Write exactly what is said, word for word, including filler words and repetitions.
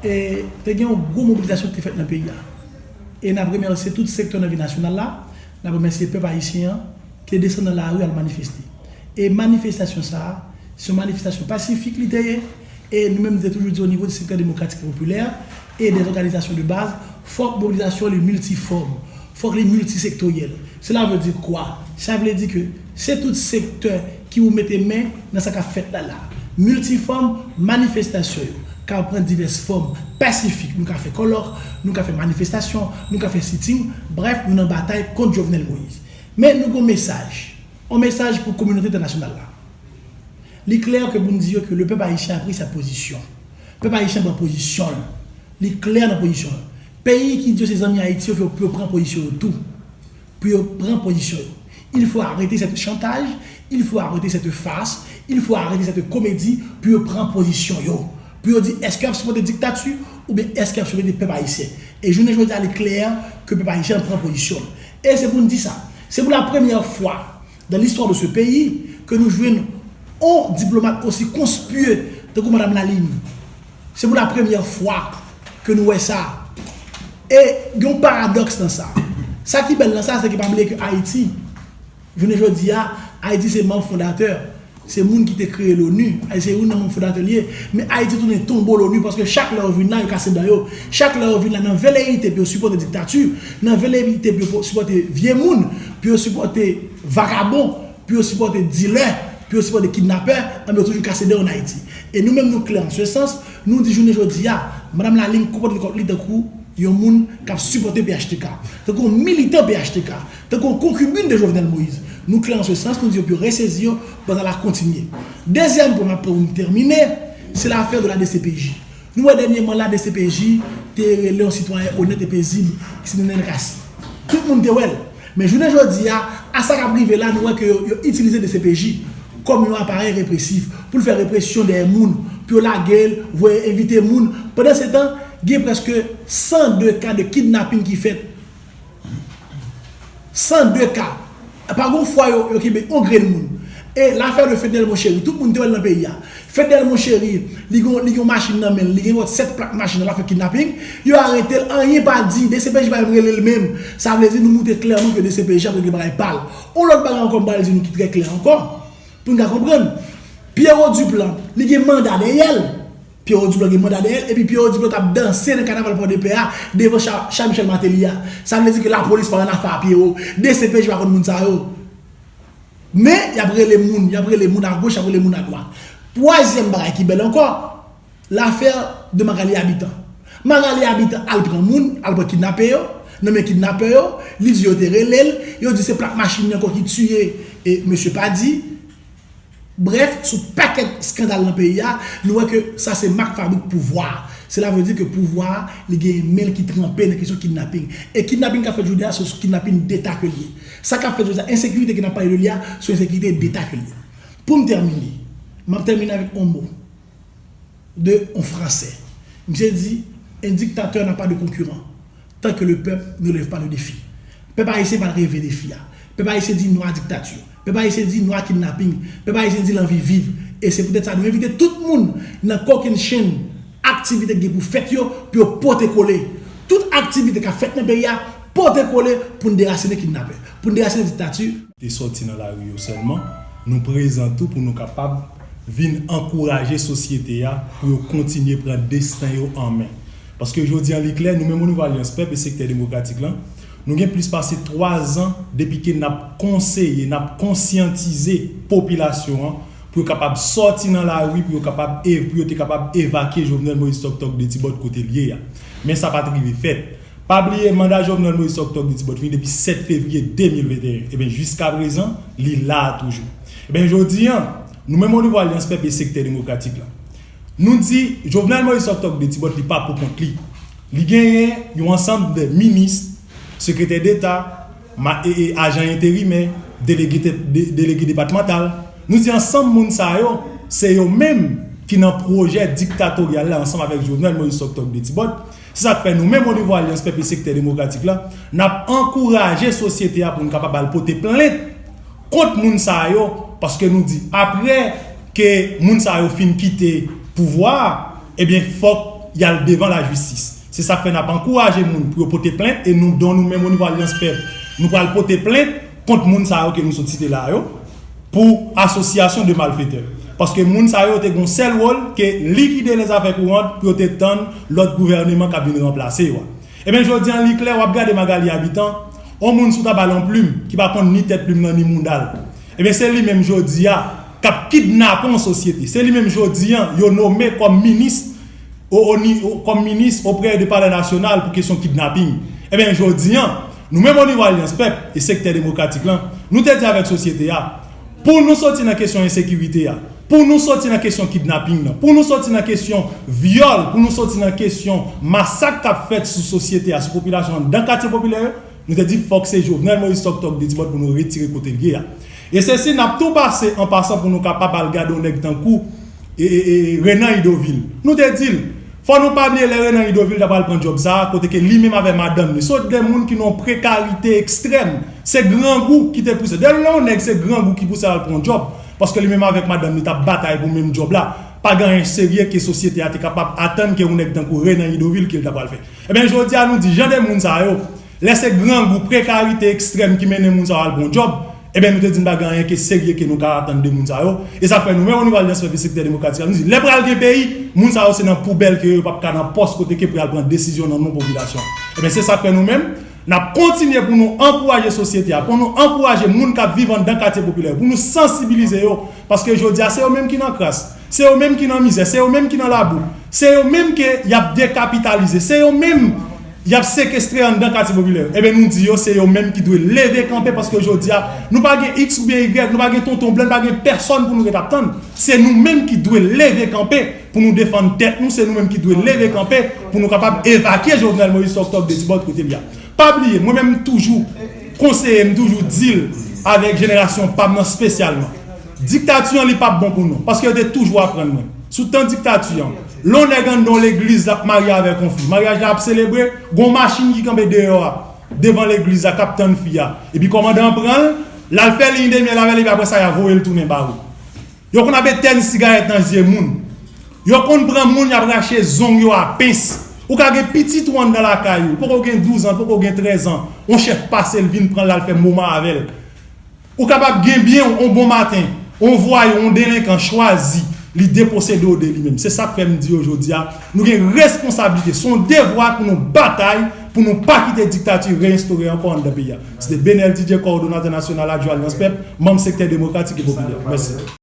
E te gen yon gwo mobilizasyon ki te fèt nan peyi a. E n ap remèsye tout sektè nan vi nasyonal la, n ap remèsye pèp ayisyen an ki te desann nan lari al manifeste. E manifestasyon sa a, se yon manifestasyon pasifik li te ye, e nou menm nou te toujou di o nivo di sektè demokratik e popilè e dè òganizasyon de baz, fòk mobilizasyon li miltifòm, fòk li miltisektoryèl. Sela vle di kwa? Sa vle di ke se tout sektè ki pou mete men nan sa k ap fèt la la. Miltifòm, manifestasyon yo ka pran divès fòm pasifik. Nou ka fè kòlòk, nou ka fè manifestasyon, nou ka fè sitting. Brèf, nou nan batay kont Jovenel Moïse. Men nou gen yon mesaj, yon mesaj pou kominote entènasyonal la. Li klè ke pou n di yo ke le peuple haïtien a pris sa position. Pèp ayisyen pran pozisyon l. Li klè nan pozisyon l. Peyi ki di yo se zanmi Ayiti yo fè pou yo pran pozisyon yo tou. Pou yo pran pozisyon yo. Il faut arrêter cette chantage, il faut arrêter cette farce, il faut arrêter cette comédie pou yo pran pozisyon yo. Pou yo di èske y ap sipòte diktati oubyen èske y ap sipòte pèp ayisyen. E jounen jodi a li klè ke pèp ayisyen pran pozisyon l. E se pou n di sa. Se pou la premyè fwa dans l'histoire de ce pays ke nou jwenn yon diplomat osi konspye tankou Madanm Lalime. Se pou la premyè fwa ke nou wè sa. E gen yon paradòks nan sa. Sa ki bèl nan sa, se ke pa bliye ke Ayiti, jounen jodi a, Ayiti se manm fondatè, se moun ki te kreye l'ONU, Ayiti se youn nan manm fondatè li ye, men Ayiti tounen tonbo l'ONU paske chak lè yo vin la, yo kase dan yo. Chak lè yo vin la, nan velerite pou yo sipòte diktati, nan velerite pou yo sipòte vye moun, pou yo sipòte vakabon, pou yo sipòte dilè, pou yo sipòte kidnapè, anben yo toujou kase dan yo an Ayiti. E nou menm nou klè an se sans, nou di jounen jodi a, Madanm Lalime konpòte kò li tankou yon moun k ap sipòte P H T K, tankou yon militan P H T K, tankou yon konkibin de Jovenel Moïse. Nou klè an se sans, nou di yo pou yo resezi yo, batay la kontinye. Dezyèm pwen m ap pran pou m tèmine, se lafè de la D C P J. Nou wè dènyèman la D C P J te rele yon sitwayen onèt e pezib ki se Nenel Cassy. Tout moun te wè l. Men jounen jodi a, a sa k ap rive la, nou wè ke yo, yo itilize D C P J kòm yon aparèy represif pou l fè represyon dèyè moun, pou yo lage l, voye envite moun. Pandan se tan, gen prèske san de ka de kidnaping ki fèt. San de ka. Pa gon fwa yo, yo kenbe yon grenn moun. E lafè de Fednel Monchéry, tout moun te wè l nan peyi a. Fednel Monchéry, li gen, li gen yon machin nan men l, li gen yon sèt plak machin nan, l ap fè kidnaping. Yo arete l, anyen pa di, D C P J pa menm rele l menm. Sa vle di nou montre klèman ke D C P J ap regle bagay pa l. Yon lòt bagay ankò m pral di nou ki trè klè ankò, pou n ka konprann. Pierrot Duplan, li gen manda dèyè l. Pierrot Duplan gen manda dèyè l, epi Pierrot Duplan t ap danse nan kanaval Pòdepè a, devan cha, cha Michel Martelly a. Sa vle di ke lapolis pa nan afè a Pierrot, D C P J pa konn moun sa yo. Men, y ap rele moun, y ap rele moun agoch, y ap rele moun adwat. Twazyèm bagay ki bèl ankò, lafè de Magalie Habitant. Magalie Habitant al pran moun, al pran kidnapè yo, nan men kidnapè yo, li di yo te rele l, yo di se plak machin li ankò ki tiye e mesye Pady. Brèf, sou pakèt eskandal nan peyi a, nou wè ke sa se mak fabrik pouvwa a. Sela vle di ke pouvwa a, li gen men l ki tranpe nan kesyon kidnaping. E kidnaping k ap fèt jodi a, se kidnaping deta ke l ye. Sa k ap fèt jodi a, ensekirite ke n ap pale de li a, se yon ensekirite deta ke l ye. Pou m tèmine, m ap tèmine avèk yon mo de yon Fransè. Misye di, un dictateur n'a pas de concurrent tant que le peuple ne lève pas le défi. Pèp ayisyen pa reve defi a. Pèp ayisyen di non a diktati. Pèp ayisyen di non a kidnaping. Pèp ayisyen di l anvi viv. E se poutèt sa nou envite tout moun nan kokennchenn aktivite k gen pou fèt yo, pou yo pote kole. Tout aktivite k ap fèt nan peyi a, pote kole pou n derasinen kidnapè, pou n derasinen diktati. Te sòti nan lari yo sèlman, nou prezan tou pou nou kapab vin ankouraje sosyete a pou yo kontinye pran desten yo an men. Paske jodi a li klè, nou menm onivo Alyans Pèp e Sektè Demokratik lan, nou gen plis pase twa zan depi ke n ap konseye, n ap konsyantize popilasyon an pou yo kapab sòti nan lari, pou yo kapab, pou yo te kapab evakye Jovenel Moïse Tòk Tòk Detibòt kote l ye a. Men sa pa t rive fèt. Pa bliye, manda Jovenel Moïse Tòk Tòk Detibòt fini depi sèt fevriye de mil venteyen. Ebyen, jiskaprezan, li la a toujou. Ebyen, jodi a, nou menm onivo Alyans Pèp e Sektè Demokratik lan, nou di Jovenel Moïse Tòk Tòk Detibòt, li pa pou kont li. Li genyen yon ansanm de minis, sekretè deta, ma, e, e, ajan enterimè, delege, de, delege depatmantal. Nou di ansanm moun sa yo, se yo menm ki nan pwojè diktatoryal la ansanm avèk Jovenel Moïse Tòk Tòk Detibòt. Se sa k fè nou menm onivo Alyans Pèp e Sektè Demokratik la, n ap ankouraje sosyete a pou n kapab al pote plent kont moun sa yo, paske nou di, apre ke moun sa yo fin kite pouvwa a, ebyen, fòk y al devan lajistis. Se sa k fè n ap ankouraje moun pou yo pote plent, e nou, don nou menm, o nivo Alyans Pèp, nou pral pote plent kont moun sa yo ke nou sot site la yo, pou asosyasyon de malfetè. Paske moun sa yo te gen yon sèl wòl, ke likide lèzafè kouran pou yo te tann lòt gouvèneman k ap vin ranplase yo a. Ebyen, jodi a, li klè, w ap gade Magalie Habitant, yon moun sou ta ba l yon plim, ki pa konn ni tèt plim nan, ni mouda l. Ebyen, se li menm jodi a, k ap kidnape yon sosyete. Se li menm jodi a, yo nome kòm minis, o, o ni-, o, kòm minis oprè de Palè Nasyonal pou kesyon kidnaping. Ebyen, jodi a, nou menm o nivo Alyans Pèp e sektè demokratik lan, nou te di avèk sosyete a, pou nou soti nan kesyon ensekirite a, pou nou soti nan kesyon kidnaping nan, pou nou soti nan kesyon vyòl, pou nou soti nan kesyon masak k ap fèt sou sosyete a, sou popilasyon an, nan katye popilè yo, nou te di fòk se Jovenel Moïse Tòk Tòk Detibòt pou nou retire kote l ye a. E se si n ap tou pase an pasan pou nou kapab al gade yon nèg tankou, e, e, e, Renan Idovil. Nou te di l, fò nou pa bliye lè Renan Idovil ta pral pran djòb sa a, kote ke li menm avè madanm li, se de moun ki nan yon prekarite ekstrèm. Se grangou ki te pouse. Depi lè yon nèg se grangou ki pouse al pran yon djòb, paske li menm avèk madanm li t ap batay pou menm djòb la, pa gen anyen serye ke sosyete a te kapab atann ke yon nèg tankou Renan Idovil ke l ta pral fè. Ebyen, jodi a, nou di, jan de moun sa yo, lè se grangou, prekarite ekstrèm ki mennen moun sa yo al pran yon djòb, ebyen, nou te di n pa gen anyen ke serye ke nou ka atann de moun sa yo. E sa fè nou menm o nivo Alyans Pèp e sektè demokratik la, nou di, lè pral gen peyi, moun sa yo se nan poubèl ke yo, yo p ap ka nan pòs kote ke pou y al pran desizyon nan non popilasyon. Ebyen, se sa k fè nou menm, n ap kontinye pou nou ankouraje sosyete a, pou nou ankouraje moun k ap viv anndan katye popilè yo, pou nou sansibilize yo, paske jodi a, se yo menm ki nan kras, se yo menm ki nan mizè, se yo menm ki nan labou, se yo menm ke y ap dekapitalize, se yo menm y ap sekestre anndan katye popilè yo. Ebyen, nou di yo, se yo menm ki dwe leve kanpe, paske jodi a, nou pa gen X oubyen Y, nou pa gen tonton blan, nou pa gen pèsòn pou nou ret ap tann. Se nou menm ki dwe leve kanpe pou nou defann tèt nou, se nou menm ki dwe leve kanpe pou nou kapab evakye Jovenel Moïse Tòk Tòk Detibòt kote l ye a. Pa bliye, mwen menm m toujou konseye, m toujou di l avèk jenerasyon pa m nan espesyalman. Diktati an li p ap bon pou nou, paske yo te toujou aprann mwen. Sou tan diktati an, lè yon nèg anndan yon legliz l ap marye avèk yon fi, maryaj la ap selebre, gon machin ki kanpe deyò a, devan legliz la k ap tann fi a. Epi kòmandan an pran l, l al fè liy de myèl avè l, epi apre sa y a voye l tounen ba ou. Yo konn ap etèn sigarèt nan zye moun. Yo konn pran moun, y ap rache zong yo a pens. Ou ka gen pitit ou anndan lakay ou, poko gen douz an, poko gen trèz an, yon chèf pase l vin pran l al fè moman avè l. Ou kapab gen byen w, yon bon maten, yon vwayou, yon delenkan chwazi, li deposede w de li menm. Se sa k fè m di yo jodi a, nou gen responsablite, se yon devwa pou nou batay, pou nou pa kite diktati reyenstore ankò anndan peyi a. Se te Benel Didier, kowòdonatè nasyonal adjwen Alyans Pèp, manm sektè demokratik e popilè. Mèsi.